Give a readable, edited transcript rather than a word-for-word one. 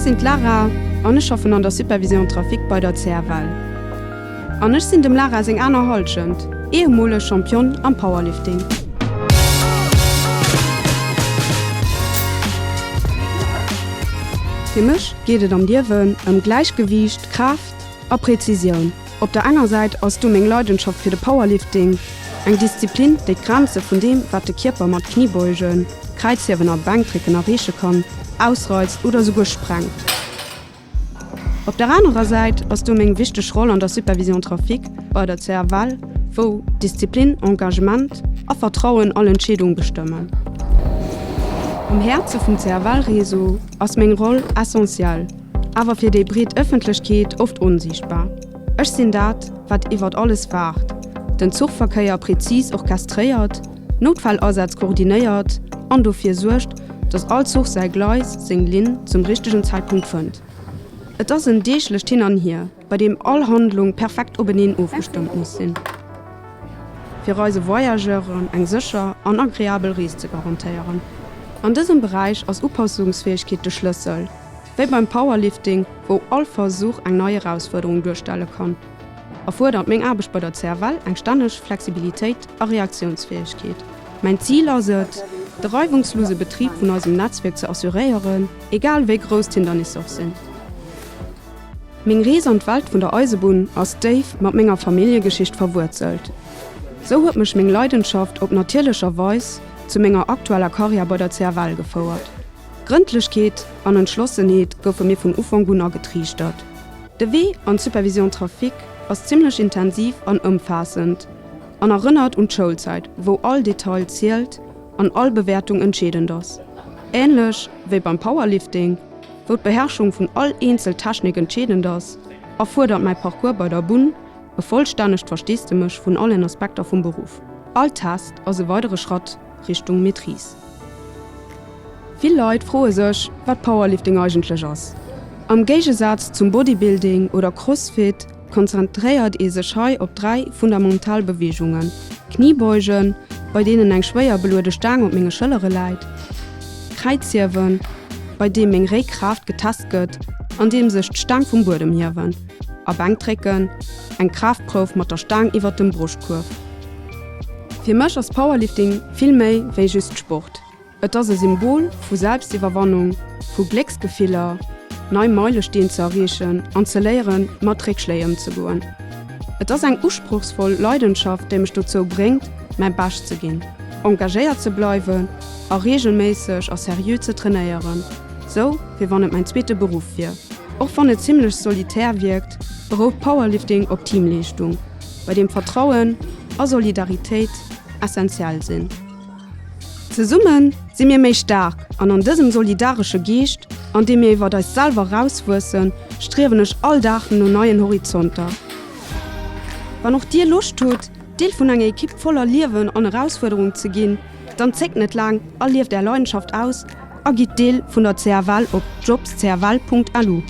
sinn d'Lara an ech schaffen an der Supervision Trafic bei der CFL. An ech sinn dem Lara seng aner Hallschent, ehemoleg Championne am Powerlifting. Fir mech geet et am Liewen ëm Gläichgewiicht, Kraaft a Präzisioun. Op der enger Säit ass do meng Leidenschaft fir de Powerlifting, eng Disziplin, déi d'Grenze vun deem, wat de Kierper mat Kniebeugen, Kräizhiewen a Bänkdrécken erreeche kann, ausreizt oder esouguer sprengt. Op der anerer Säit ass do meng wichteg Roll an der Supervision Trafic bei der CFL, wou Disziplin, Engagement a Vertrauen all Entscheedung bestëmmen. Am Häerze vum CFL-Réseau ass meng Roll essentiell. Awer fir déi breet Ëffentlechkeet oft onsiichtbar. Ech sinn dat, wat iwwert alles waacht, den Zuchverkéier prezis orchestréiert, Noutfällasätz koordinéiert an dofir suergt, datt all Zuch säi Gleis, seng Linn zum richtegen Zäitpunkt fënnt. Et ass en deeglecht Hin an Hier, bei deem all Handlung perfekt openeen ofgestëmmt muss sinn, fir eise Voyageuren eng sécher an agreabel Rees ze garantéieren. An dësem Beräich ass Upassungsfäegkeet de Schlëssel. Wéi beim Powerlifting, wou all Versuch eng nei Erausfuerderung duerstelle kann, erfuerdert meng Aarbecht bei der CFL eng stänneg Flexibilitéit a Reaktiounsfäegkeet. Mäin Zil ass et, de reiwungslose Betrib vun eisem Netzwierk ze assuréieren, egal wéi grouss d'Hindernisser och sinn. Meng Rees an d'Welt vun der Eisebunn ass déif mat menger Familljegeschicht verwuerzelt. Sou huet mech meng Leidenschaft op natierlecher Weis zu menger aktueller Karriär bei der CFL gefouert. Grëndlechkeet an Entschlossenheet goufe mir vun Ufank un agetriichtert. De Wee an d'Supervision Trafic ass zimmlech intensiv an ëmfaassend an erënnert un d'Schoulzäit, wou all Detail zielt an all Bewäertung entscheedend ass. Änlech wéi beim Powerlifting, wou d'Beherrschung vun all eenzel Technik entscheedend ass, erfuerdert mäi Parcours bei der Bunn e vollstännegt Versteesdemech vun allen Aspekter vum Beruff. All Test ass e weidere Schratt Richtung Maîtrise. Vill Leit froe sech, wat Powerlifting eigentlech ass. Am Géigesaz zum Bodybuilding oder Crossfit konzentréiert ee sech hei op 3 fundamental Beweegungen, Kniebeugen, bei deenen eng schwéier beluede Staang op menge Schëllere läit, Kräizhiewen, bei deem meng Réckkraaft getest gëtt, andeems ech d'Staang vum Buedem hiewen, a Bänkdrécken, eng Kraaftprouf mat der Staang iwwert dem Broschtkuerf. Fir mech ass Powerlifting vill méi wéi just Sport. Et ass e Symbol vu Selbstiwwerwannung, vu Glécksgefiller, nei Meilesteen ze erreechen an ze léieren, mat Réckschléi ëmzegoen. Et ass eng usprochsvoll Leidenschaft, déi mech dozou bréngt, mäi Bescht ze ginn, engagéiert ze bleiwen a reegelméisseg a seriö ze trainéieren, sou wéi wann et mäin zweete Beruff wier. Och wann et zimmlech solitär wierkt, berout Powerlifting op Teamleeschtung. bei deem Vertrauen a Solidaritéit essentiell sinn. Zesumme si mir méi staark an an dësem solidaresche Geescht, an deem mir iwwert eis selwer erauswuessen, striewen ech all Dag no neien Horizonter. Wann och Dir Loscht hutt, Deel vun enger Ekipp voller Liewen an Erausfuerderung ze ginn, dann zéckt net laang a lieft Är Leidenschaft aus a gitt Deel vun der CFL op jobscfl.lu.